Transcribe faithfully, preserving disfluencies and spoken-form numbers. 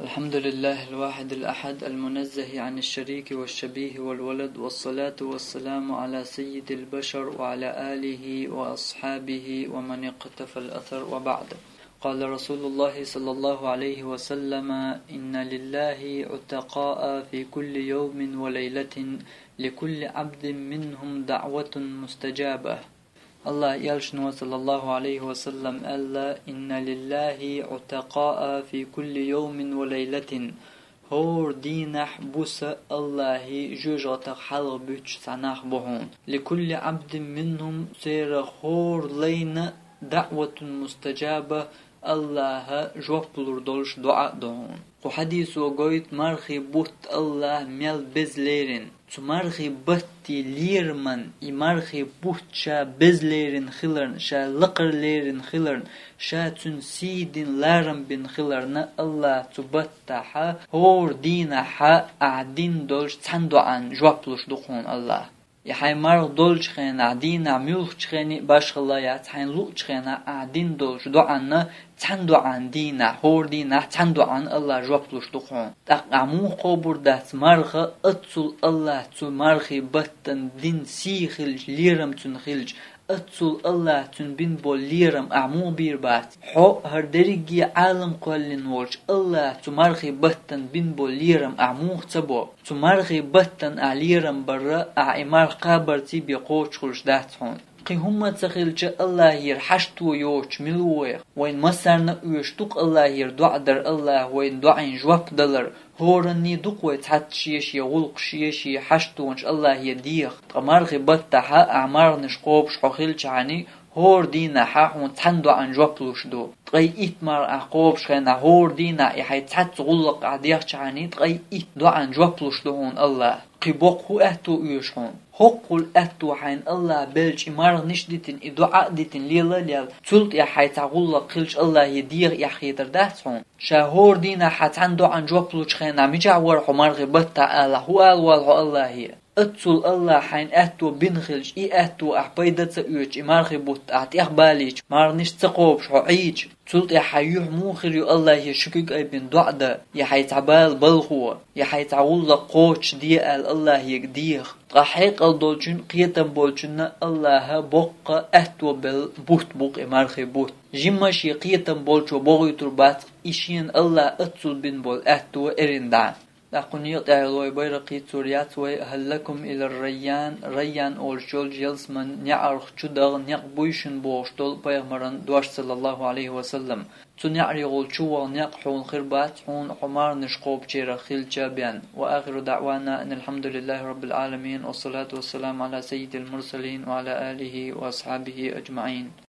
الحمد لله الواحد الأحد المنزه عن الشريك والشبيه والولد، والصلاة والسلام على سيد البشر وعلى آله وأصحابه ومن اقتفى الأثر، وبعد. قال رسول الله صلى الله عليه وسلم: إن لله عتقاء في كل يوم وليلة، لكل عبد منهم دعوة مستجابة. Аллахьа элчано, саллаллаху алейхи ва саллам, аьлла: إن لله عتقاء في كل يوم وليلة. ХӀора дийнахьа, буса Аллахьа жоьжахатех хьалха буьттуш цхьа нах бу хьуна. لكل عبد منهم, церан хӀора лайна دعوة مستجابة, Аллахьа жоп лур долуш доӀа а ду хьуна. Кху хьадисо гойту мархий бутт Аллахьа мел беза лерина. Цу мархий батта лераман, и мархий бутт ша беза лерина хиларна, ша лакхара лерина хиларна, ша цуьнан сий дина, ларам бина хиларна, Аллахьа цу баттахьа, хӀора дийнахьа ахь дина долуш цхьана доӀан жоп луш ду хьуна Аллахьа. И хьайн марха долчу хенахь, дийнахь муьлххачу хене а башхалла яц, хьайна луучу хенахь ахь дина долчу доӀанна цхьана доӀан дийнахь, хӀора дийнахь цхьана доӀан Аллахьа жоп луш ду хьуна. ТӀаккха ахь муха кхобур дац марха, оццул Аллахьа цу мархий баттана дина сий хилча, лерам цуьнан хилча, оццул Аллахьа цуьнан бина болу лерам ахь муха бийр бац? Хьо хӀара дерриге Ӏалам кхоьллина волчу Аллахьа цу мархий баттана бина болу лерам ахь муха ца бо? Цу мархий баттана ахь лерам барра, ахь и марха кхабарций бен кхочуш хуьлуш дац хьуна. Кхин хӀумма а ца хилча, Аллахьера хьашто йоцуш мила ву вайх? Вайна массарна а оьшуш ду-кх Аллахьера доӀа дар, Аллахьа вайна доӀийн жоп далар. ХӀоранний ду-кх вай цхьацца шен-шен гӀуллакхаш, шен-шен хьаштонаш Аллахье деха. Ткъа мархий баттахьа ахь марханаш кхобуш хьо хилчахьаний, хӀора дийнахьа хьуна цхьана доӀан жоп луш ду. Ткъе итт марха ахь кхобуш хенахь, хӀора дийнахь и хьайн цхьацца гӀуллакх ахь дехчахьаний, ткъе итт доӀан жоп луш ду хьуна Аллахьа. Кхин боккха хӀун аьтто оьшу хьуна? ХӀоккхул аьтто хьайна Аллахьа белча, и марханаш а дитина, и доӀа а дитина, лела а лелла, цул тӀаьхьа хьайн цхьа гӀуллакх хилча Аллахье деха эхь хетар дац хьуна? Ша хӀора дийнахьа цхьана доӀан жоп лучу хенахь мичахь вара хьо мархий баттахь алахь, хӀун ала воллу хьо Аллахье? Оццул Аллахьа хьайна аьтто бина хилча, и аьтто ахь пайда ца оьцуш, и мархий бутт ахь тӀехбалийча, марханаш ца кхобуш хьо Ӏийча, цул тӀаьхьа хьан юьхь муха хир ю Аллахье шуьгиг айбина доӀа дан, я хьайн цхьа бала балхо, я хьайн цхьа гӀуллакх кхочушде аьлла Аллахьега деха? Ткъа хьекъал долчун, кхетам болчунна Аллахьа боккха аьтто белла бутт бу-кх и мархий бутт. Жимма шен кхетам болчо бохуьйтур бац-кх и шена Аллахьа оццул бина болу аьтто эрна дӀа. ТӀаккха кху некъа тӀехь йолу вай байракх йицлур яц вай: هل لكم إلى الريان, Райян олуш йолчу ялсаманин неӀарх чу даха некъ буй шуна бохуш долу пайхамаран дош, саллаллаху алейхи ва саллам. Цу неӀарехула чу ваха некъ хьуна хир бац, хьуна хьо марханаш кхобучарах хилча бен. وآخر دعوانا أن الحمد لله رب العالمين، والصلاة والسلام على سيد المرسلين وعلى آله وأصحابه أجمعين.